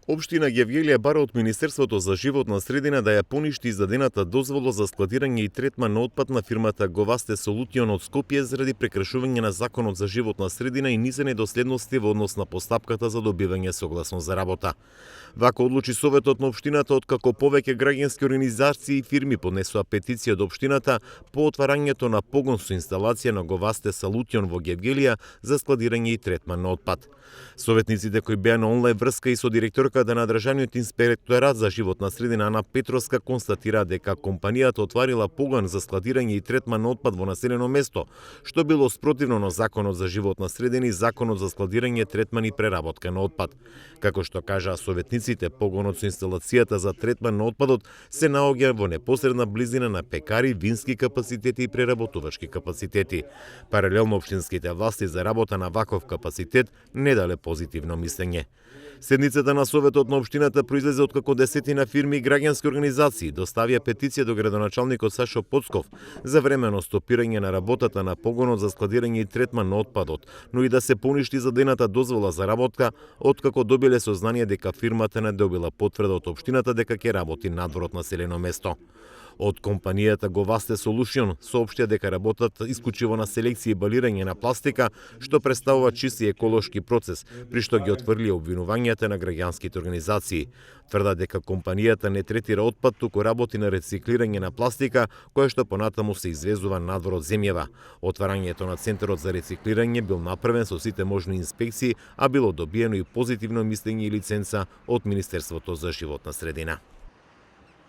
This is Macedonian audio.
Општина Гевгелија бара од Министерството за животна средина да ја поништи издадената дозвола за складирање и третман на отпад на фирмата Говасте Солутион од Скопје заради прекршување на Законот за животна средина и низа недоследности во однос на постапката за добивање согласност за работа. Вака одлучи Советот на општината, откако повеќе граѓански организации и фирми поднесоа петиција до општината по отварањето на погон со инсталација на Говасте Солутион во Гевгелија за складирање и третман на отпад. Советниците кои беа на онлайн врска и со директорката на Државниот инспекторат за животна средина Ана Петровска констатира дека компанијата отварила погон за складирање и третман на отпад во населено место, што било спротивно на Законот за животна средина и Законот за складирање, третман и преработка на отпад. Како што кажаа советниците, погонот со инсталацијата за третман на отпадот се наоѓа во непосредна близина на пекари, вински капацитети и преработувачки капацитети. Паралелно општинските власти за работа на ваков капацитет не дале позитивно мислење. Седницата на Советот на општината произлезе откако десетина фирми и граѓански организации доставија петиција до градоначалникот Сашо Поцков за времено стопирање на работата на погонот за складирање и третман на отпадот, но и да се поништи задената дозвола за работка, откако добиле сознание дека фирмата не добила потврда од општината дека ќе работи надвор од населено место. Од компанијата Говасте Солушион соопштија дека работат исклучиво на селекција и балирање на пластика, што представува чист и еколошки процес, при што ги отфрли обвинувањата на граѓанските организации. Тврда дека компанијата не третира отпад, туку работи на рециклирање на пластика, која што понатаму се извезува надвор од земјава. Отварањето на Центарот за рециклирање бил направен со сите можни инспекции, а било добиено и позитивно мислење и лиценца од Министерството за животна средина.